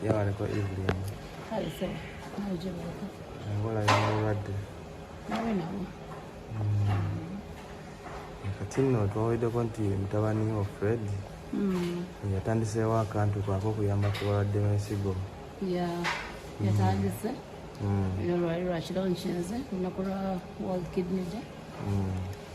Yabaleko Evelyn. Kale sebo, nawe gyebaleko. Olabye n'obulwadde. Nawe nabo. Kati nno twaweddeko nti mutabani wo Fred yatandiseewo akantu kwako okuyamba ku balwadde b'ensigo. Ya, yatandise. Era lwali lwakilaunchinze olunaku lwa World Kidney Day.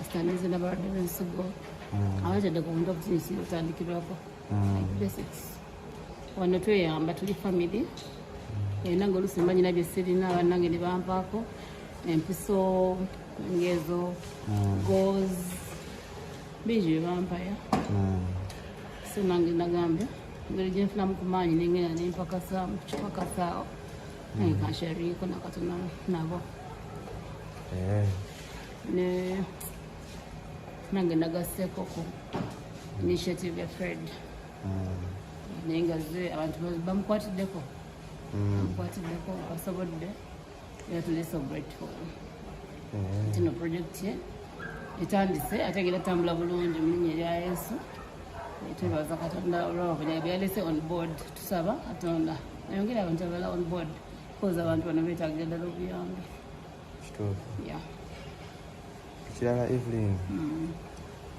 Asitandize n'abalwadde b'ensigo. Abatadde ku buntu obutinisi otandikirwako. Like basics. Wano tweyamba, tuli family. Era nga oluusi mba nyina bye sirina, bannange ne bampaako empiso ngezo, gauze, bingi bye bampaya. So nange nagambye engeri gyenfunamu ku maanyi nengenda nempakasa mukipakasaawo, nange kansharinko nakatono nabo. Ne nange nagasseeko ku initiative ya Fred, naye nga ze abantu bamukwatiddeko, bamukwatiddeko basobodde, era tuli so grateful nti no project ye etandise ate egenda tambula bulungi mu linnya erya Yesu. Twebaza Katonda olwabwe byalese on board. Tusaba Katonda ayongere abantu abalala on board, because abantu bano beetaagira ddala obuyambi. Kituufu. Yeah. Ekirala Evelyn,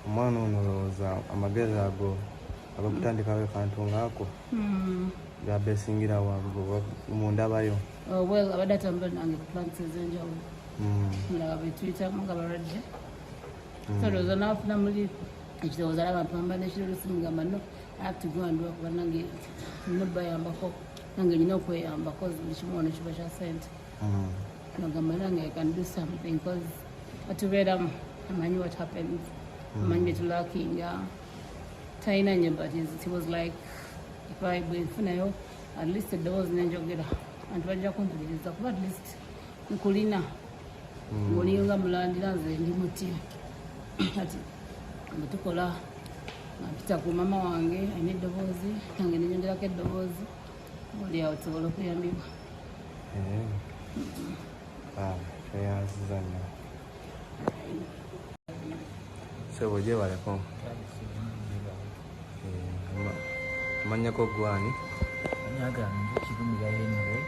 omwana ono olowooza amagezi ago ag'okutandikawo akantu ngaako gabesingira waggulu mu ndabayo? Oh, well, abadde atambula nange ku plants ez'enjawulo nga betuyitamu nga balwadde, so ndowooza naafuna muli ekirowoozo alaba mpamba n'ekirowoozo, simugamba no, I have to go and work. Bannange nina obayambako, nange nina okweyambako. Buli kimu wano kiba kya sente. Nagamba nange I can do something, cause atubeeramu amanyi what happens, amanyi byetulakinga, talina nnyo, but he was like, if I bwenfunayo at least eddoboozi nenjogera, abantu bajja kumpuliriza, kuba at least nkulina ng'olinga mulandira, nze ndi muti. Kati bwe tukola nga mpita ku mama wange alina eddoboozi, nange nenyongerako eddoboozi, oli awo tusobola okuyambibwa. Ah, tweyanziza nnyo sebo, gyebaleko. Amanyako gwani? Amannya gange Kirumira Henry,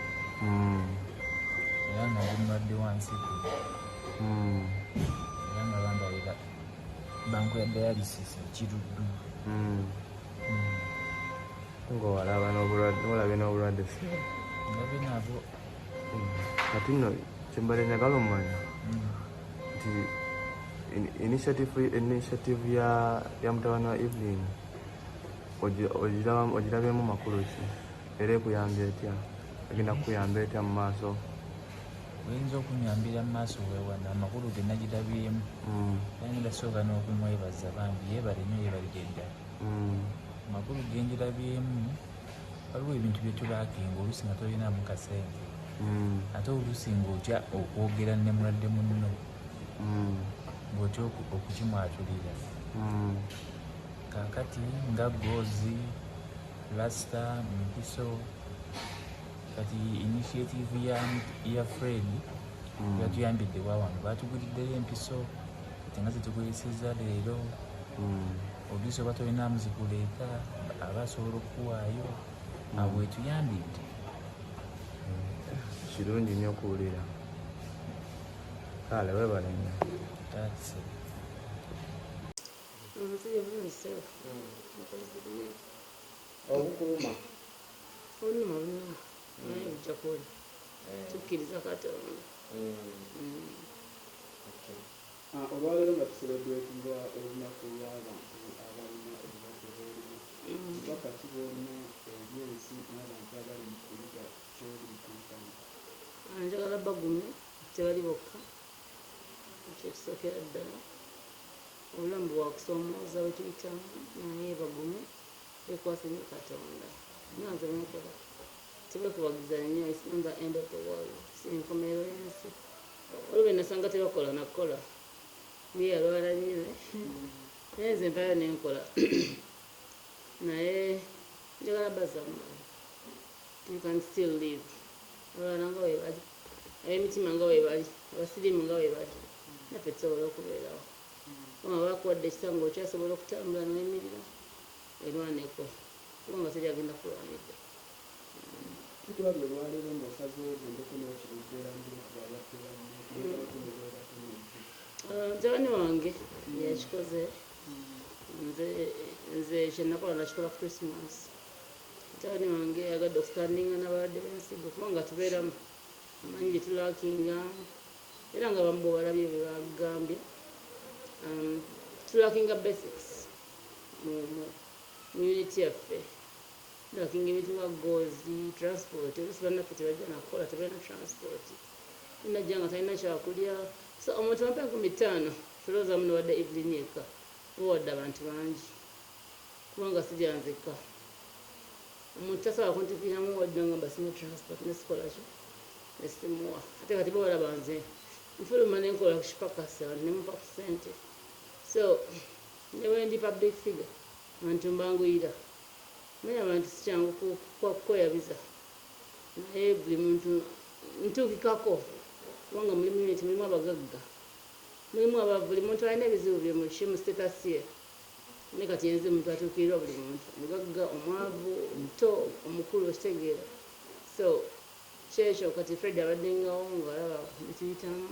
era nga ndi mulwadde wa nsigo, era nga bandalira bankola dialysis e Kiruddu. Ng'owalaba n'obulwadde, olabye n'obulwadde si? Ndabye nabo. Kati nno kyembadde njagala omumanya nti initiative ya mutabani wa Evelyn ogirabyemu makulu ki, era ekuyambye etya, egenda kukuyamba etya mu maaso? Oyinza okunyambira mu maaso wewana amakulu ge nagirabyemu. Era ngenda sooka n'okumwebaza, bambi yeebale nnyo, yeebalire ddala. Amakulu ge ngirabyemu, waliwo ebintu bye tulakinga oluusi nga tolinamu kasente, ate oluusi ng'otya okwogera ne mulwadde munno, ng'otya okukimwatulira. Kaakati nga gauze, plaster, mpiso, kati initiative ya Fred yatuyambidde wawano, batuguliddeyo empiso kati nga zetukozesezza leero. Oluusi oba tolinamu zikuleeta, aba asobola okukuwaayo, awo etuyambidde. Kirungi nnyo okuwulira, kale weebale nnyo. That's it. Nzije bulungi ssebo. Mukozi bulungi. Obukuluma? Buluma, buluma, naye bujja kuwona, tukkiriza Katonda. Ah, olwaleero nga tucelebratinga olunaku lw'abantu abalina obulwadde bw'olumu, bubaka ki bwolina eri ensi n'abantu abali mu kuyiga kyoli mu kuyitamu? Njagala bagumye, tebali bokka. Ekyo ekisookera ddala, obulamu bwakusoomooza bwe tuyitamu, naye bagume, bekwase nnyo Katonda nga nze bwenkola, tebekubagiza nnyo. It's not the end of the world, si nkomerero y'ensi. Waliwo be nasanga tebakola nakukola, ye yalwala nnyo, eh. Naye nze mpayo nenkola, naye njagala bazamma, you can still live. Abalala nga bwe bali, ab'emitima nga bwe bali, abasiriimu nga bwe bali, naffe tusobola okubeerawo. Kama bakuwadde ekisa ng'okyasobola okutambula noyimirira, erwaneko, kubanga teri agenda kulwanidde. Tukulabye olwaleero ng'osazeewo ogendeko n'ekirudde olambire ku balwadde banne ne beebatonedde. Mutabani wange yakikoze. Nze kyenakola nakikola Christmas. Mutabani wange yagadde okustandinga n'abalwadde b'ensigo, kubanga tubeeramu amanyi gye tulackinga, era nga bamu bwe balabye bye bagambye. Tulackinga basics mu unit yaffe. Tulackinga ebintu nga gauze, transport. Oluusi bannaffe tebajja nakukola, tebalina transport, najja nga talina kyakulya. So omuntu wampa 5000, tulowooza muno wadde Evelyn yekka, oba wadde abantu bangi, kubanga sijja nzekka. Omuntu tasobola kuntukiramu wadde nga mbasima transport nesikolaki nesimuwa. Ate kati bo balaba nze nfuluma nenkola kukipakasa, abantu nemupa ku ssente. So ne bwe ndi public figure, abantu mbanguyira, naye abantu sikyangu kweyabiza, naye buli muntu ntuukikako, kubanga mulimu unit, mulimu abagagga, mulimu abavu, buli muntu alina ebizibu bye muki mu status ye. Naye kati nze muntu atuukirirwa buli muntu, omugagga, omwavu, omuto, omukulu, okitegeera? So kyekyo. Kati Fred abaddengawo ng'alaba bituyitamu,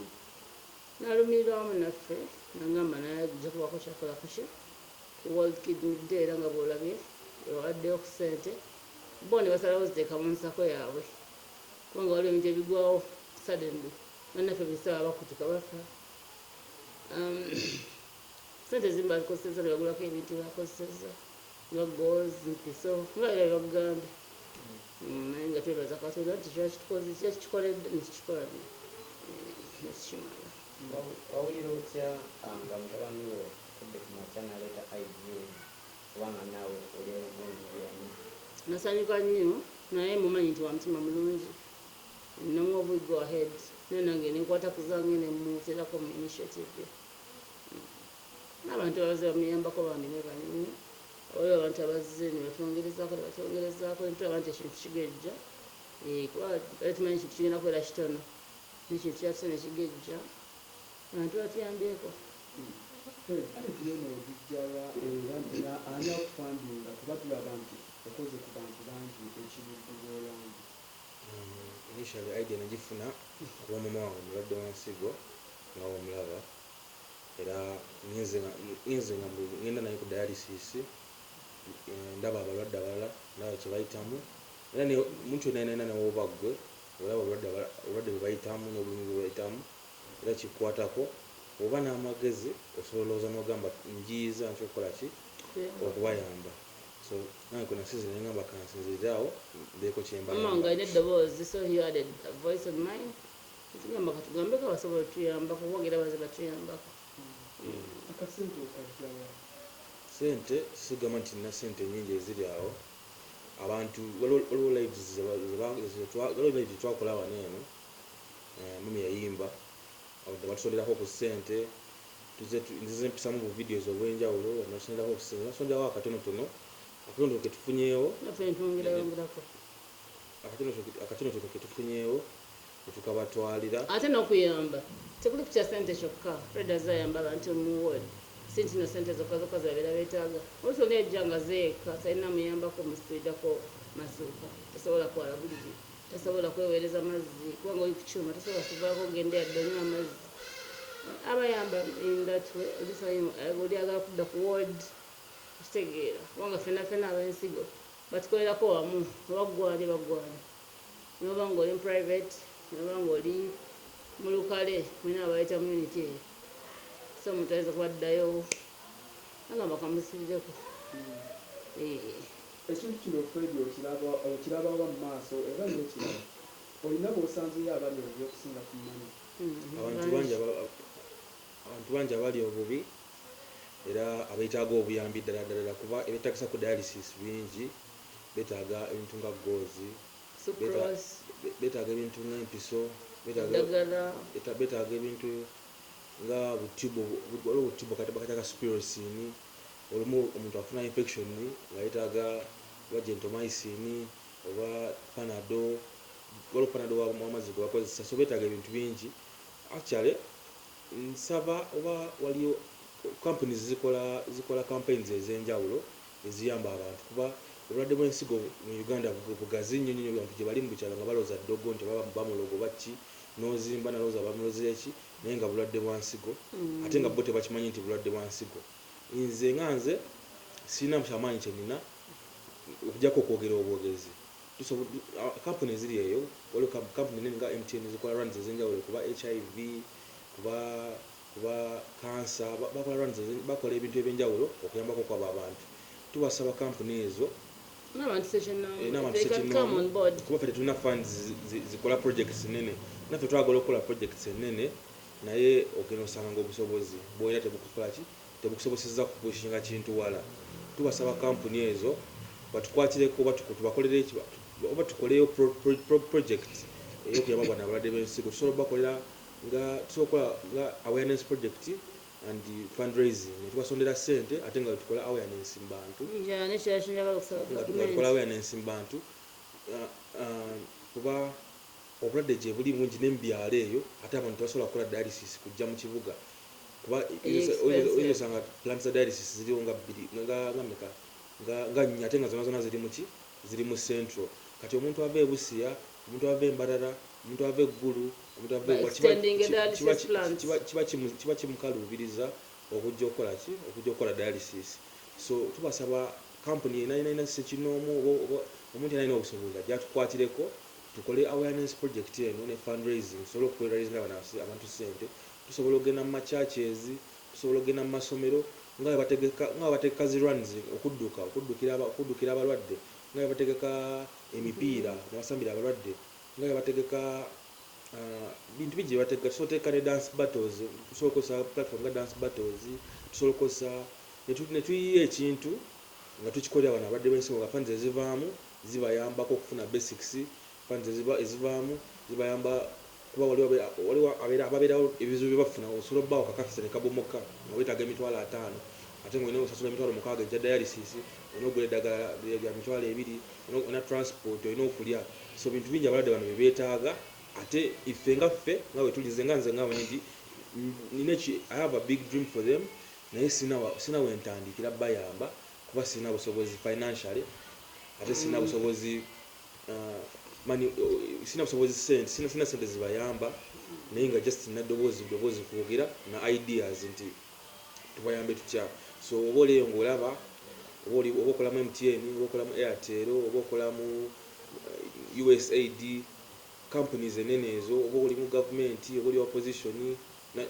n'alumirirwa wamu naffe, nagamba naye ajja kubako kyakola kuki ku World Kidney Day. Era nga bw'olabye ewaddeyo ku ssente, bo ne basalawo ziteeka mu nsako yaabwe, kubanga waliwo ebintu ebigwawo suddenly, bannaffe bisaba bakutuka bafa. Sente ezimu bazikozesezza ne bagulako ebintu bakozesezza nga gauze, mpiso, nga era bebakugambye. Naye nga twebaza Katonda nti kyakitukoze, kyakikoledde nekikikola nekikimala. Wawulira otya nga mutabani wo kudde ku makya naleeta idea kubanga naawe oli omugundi? Nasanyuka nnyo, naye mumanyi nti wa mutima mulungi. Namuwa bu go ahead, naye nange nenkwata ku zange nemuterako mu initiative ye. N'abantu abaze bamuyambako bambi mwebale nnyo. Waliwo abantu abazze ne batwongerezaako, ne batwongerezaako, ne tulaba nti ekintu kigejja. Kuba bali tumanyi ekintu kigenda kubeera kitono, nekintu kyatuse ne kigejja, abantu batuyambyeko. Idea eno ogijjawa, era ani akufundinga, kuba tulaba nti okoze ku bantu bangi ekibuddu bw'olangi? Initially idea nagifuna kuba mama wange mulwadde wa nsigo nga omulaba, era ngenze nga ngenda naye ku dialysis, ndaba abalwadde abalala, ndaba kyebayitamu, era omuntu yonna yenna newoba ggwe olaba obulwadde bwe bayitamu n'obulumi bwe bayitamu, era kikukwatako. Oba n'amagezi osobola olowooza n'ogamba njiyiza nti okukola ki okubayamba. So nange kwe nasinzira nengamba kansinzirire awo mbeeko Mama wange kyembayamba. Alina eddoboozi, so he added a voice on mine. Tugamba katugambeko abasobola otuyambako, kuwagira baze batuyambako. Akasente okajjawa? Sente sigamba nti nina sente nyingi eziri awo. Abantu waliwo lives waliwo live zetwakola wano eno. Mami yayimba, abantu batusonderako ku sente. Nzize mpisamu bu videos obwenjawulo, batusonderako ku sente, basonderawo akatonotono, akatonotono ketufunyeewo. Naffe ntwongerayongerako. Akatonotono ketufunyeewo netukabatwalira. Ate n'okuyamba tekuli kutya sente kyokka. Fred azze ayamba abantu mu ward, si nti no sente zokka zokka zabeera beetaaga. Oluusi oli ajja nga zeeka, talina muyambako musitulirako masuuka, tasobola kwala buliri, tasobola kweweereza mazzi, kubanga oli ku kyuma tasobola kuvaako ogenda yadde onywa amazzi. Abayamba in that way. Oluusi oli agala kudda ku ward, okitegeera? Kubanga fena fena ab'ensigo batukolerako wamu, oba ggwali baggwali, noba nga oli mu private, noba nga oli mu lukale, mulina abayita mu unit eyo. So omuntu ayinza kubaddayo agamba kamusirireko. Ekintu kino Fred okirabawa mu maaso? Era n'ekirala, olina bw'osanzeyo abali obubi okusinga ku mmanyi? Abantu bangi abali obubi era abeetaaga obuyambi ddala ddala, kuba ebeetagisa ku dialysis bingi. Beetaaga ebintu nga gauze, sucrose, beetaaga ebintu ng'empiso, eddagala, beetaaga ebintu nga butube. Waliwo butube kati bakataka Supirocin. Olumu omuntu afuna infection nga yeetaaga oba gentamicin oba Panado. Waliwo Panado w'amazzi gwe bakozesa. So beetaaga ebintu bingi. Actually nsaba oba waliyo companies zikola campaigns ez'enjawulo eziyamba abantu, kuba Obulwadde bw'ensigo mu Uganda bugazi nnyo nnyo. Abantu gye bali mu byalo nga balooza ddogo nti oba bamulogo baki, n'ozimba nalowooza bamuloze ki, naye nga bulwadde bwa nsigo, ate nga bo tebakimanyi nti bulwadde bwa nsigo. Nze nga nze sirina kyamaanyi kye nina okujjako okwogera obwogezi. Kampuni eziri eyo, waliwo kampuni nene nga MTN, zikola runs ez'enjawulo kuba HIV, kuba kansa, bakola runs, bakola ebintu ebyenjawulo okuyambako kwabo abantu. Tubasaba kampuni ezo n'abantu n'abantu they can come on board. Kuba ffe tetulina funds zikola projects nene. Naffe twagala okukola projects enene, naye ogenda osanga nga obusobozi bwolina tebukukola ki, tebukusoboseza kupushinga kintu wala. Tubasaba kampuni ezo batukwatireko, oba tubakolere oba tukoleyo project ey'okuyamba bano abalwadde b'ensigo. Tusobola obakolera nga tusobola okukola nga awareness project and fundraising, netubasondera sente, ate nga tukola awareness mu bantu. Yeah, nekirala kyenjagala okusaba nga tukola gavumenti. Awareness mu bantu, kuba obulwadde gye buli bungi ne mu byalo eyo, ate abantu tebasobola kukola dialysis kujja mu kibuga, kuba Expensive. Oyinza osanga plant za dialysis ziriwo nga bbiri, nga meka, nga nnya, ate nga zonna zonna ziri muki, ziri mu central. Kati omuntu ava e Busia, omuntu ava e Mbarara, omuntu ava e Gulu, omuntu ava By ewa, extending the dialysis plants. Kiba kimukaluubiriza okujja okukola ki, okujja okukola dialysis. So tubasaba kampuni yena yena yena sekinoomu oba omuntu yena alina obusobozi ajja atukwatireko, tukole awareness project eno ne fundraising, tusobole okufundraisinga bano abantu sente. Tusobola okugenda mu machurches, tusobola okugenda mu masomero nga bwe bategeka zi runs okudduka, okuddukira abalwadde, nga bwe bategeka emipiira ne basambira abalwadde, nga bwe bategeka bintu bingi bye bategeka. Tusobola otegeka ne dance battles, tusobola okukozesa platform nga dance battles, tusobola okukozesa ne tuyiya ekintu nga tukikolera bano abalwadde b'ensigo, nga funds ezivaamu zibayambako okufuna basics, funds ezivaamu zibayamba kuba waliwo ababeerawo ebizibu bye bafuna. Osobola obbawo kakafisa ne kabomoka nga weetaaga 50,000, ate nga olina osasula 60,000 egya dialysis, olina ogula eddagala lya 20,000, olina transport, olina okulya. So bintu bingi abalwadde bano bye beetaaga. Ate iffe nga ffe nga bwe tulize, nga nze nga manyi nti nina I have a big dream for them, naye sina wentandikira bayamba kuba sina busobozi financially, ate sina busobozi mani, sina busobozi sente, sina sente zibayamba, naye nga just nina ddoboozi ddoboozi kwogera na ideas nti tubayambe tutya. So oba oliyo ngaolaba, oba okolamu MTN, oba okolamu Airtel, oba okolamu USAID, companies enene ezo, oba oli mu gavumenti, oba oli opposition ne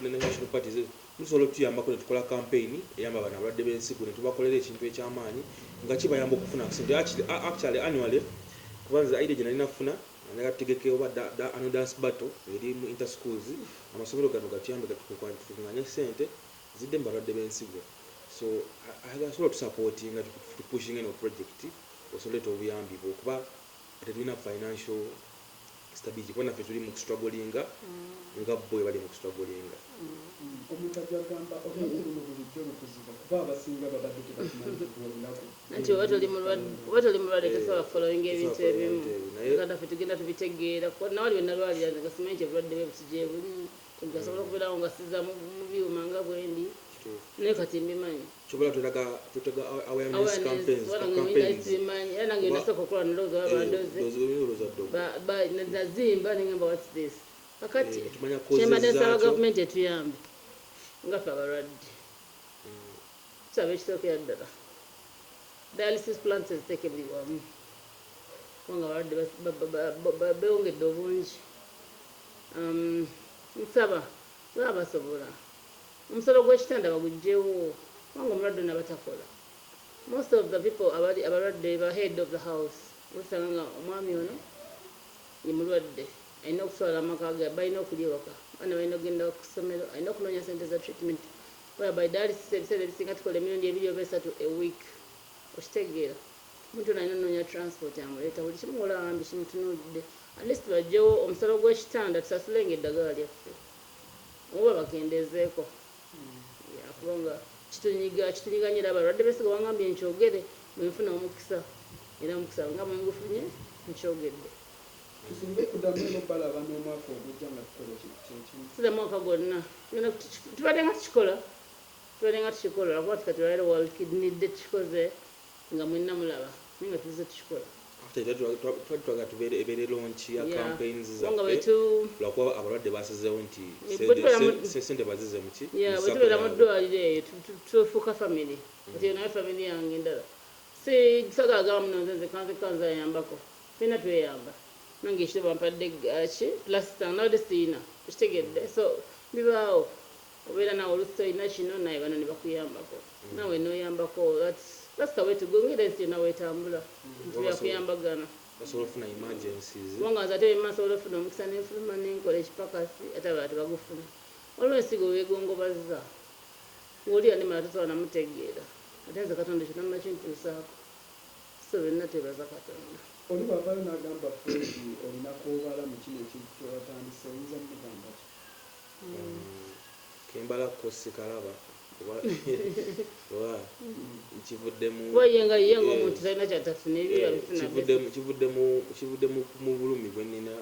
national parties ezo, musobola okutuyambako netukola campaign eyamba bano abalwadde b'ensigo, netubakolera ekintu ekyamaanyi nga kibayamba okufuna sente. Actually annually, kuba nze idea gye nalina funa, njagala tutegeke oba annual dance battle eri mu interschools, amasomero gano gatuyambe tukuŋŋanye sente zidde mu balwadde b'ensigo. So asobola otusupportinga, tupushinga eno project, osobole leeta obuyambi bwo, kuba tetulina financial stability, kuba naffe tuli mu kustrugglinga nga bo bwe bali mu kustrugglinga. Omuntu ajja agamba olunaku luno bulijjo lukuzibwa, kuba abasinga babadde tebakimanyi nti olunaku. Anti oba toli mulwadde tosobola kufollowinga ebintu Tosobola ebimu. kufollowinga ebintu ebyo, naye Kati ffe tugenda tubitegeera, kuba nawali we nalwalira nze nga simanyi nti obulwadde bwe buti gye buli, nkasobola okubeerawo nga siza mu byuma nga bwendi, Kituufu. Naye kati mbimanyi. Kyobola twetaaga awareness campaigns, campaigns. Sibimanyi era nange nasooka okukola nalowooza baba bandoze. Ndowooza ddogo. Nazimba nengamba, "What's this?" Kakati Tumanya causes kyembadde nsaba zaakyo. gavumenti etuyambe nga ffe abalwadde. Tusaba ekisookera ddala dialysis plants eziteeke buli wamu, kubanga abalwadde beewongedde obungi. Nsaba baba basobola omusolo gw'ekitanda baguggyewo, kubanga omulwadde ono abatakola, most of the people abali abalwadde ba head of the house. Osanga nga omwami ono ye mulwadde, alina okutwala amaka ge, balina okulya ewaka, abaana balina okugenda ku ssomero, alina okunoonya sente za treatment, whereby dialysis ebiseera ebisinga tukola emirundi ebiri oba esatu a week. Okitegeera, omuntu ono alina onoonya transport amuleeta, buli kimu olabambi kimutunuulidde. At least baggyewo omusolo gw'ekitanda, tusasulenga eddagala lyaffe oba bakendezeeko. Yeah, kubanga kitunyiga, kitunyiga nnyo. Era abalwadde besiga wangambye nkyogere bwenfuna omukisa, era omukisa nga bwengufunye nkyogedde. Tusuubire okuddamu eno balaba n'omwaka ogujja nga tukola ekintu kyekimu. Siza mwaka gwonna. Tubadde nga tukikola, tubadde nga tukikola, lwakuba ti kati olwaliro World Kidney Day tukikoze nga mwenna mulaba. Naye nga tuzze tukikola. After twali twagala tubeere ebeere launch ya campaigns Kubanga zaffe, lwakuba abalwadde basizeewo nti Eh, bwe tubeera sente bazize muki. Yeah, bwe tubeera mu ddwaliro eyo tufuuka family. Kati eyo nayo family yange endala. Si sagala gamba muno nze nze kanze kanze ayambako. Ffenna tweyamba. Nange ekiro bampadde ki plasita, nabadde siyina, okitegedde? So bibaawo, obeera naawe oluusi tolina kino, naye bano ne bakuyambako, naawe n'oyambako. That's the way to go, ngera ensi yonna weetambula nti byakuyambagana. Basobola okufuna emergencies. Kubanga nze ate bemma nsobola okufuna omukisa nenfuluma nenkola ekipakasi, ate abalala tebagufuna. Waliwo ensigo weegongobazza ng'oli alemala tosobola namutegeera, ate nze Katonda ekyo namma kintuusaako, so byonna twebaza Katonda. Oli bw'avaayo n'agamba, "Fred, olina kwobala mu kino ekintu kyewatandise," oyinza mugamba ki? Kembalako sikalaba oba kivuddemu. Kuba ye nga ye ng'omuntu talina kyatafuna, ebyo abifuna. Kivudde mu bulumi bwe nnina.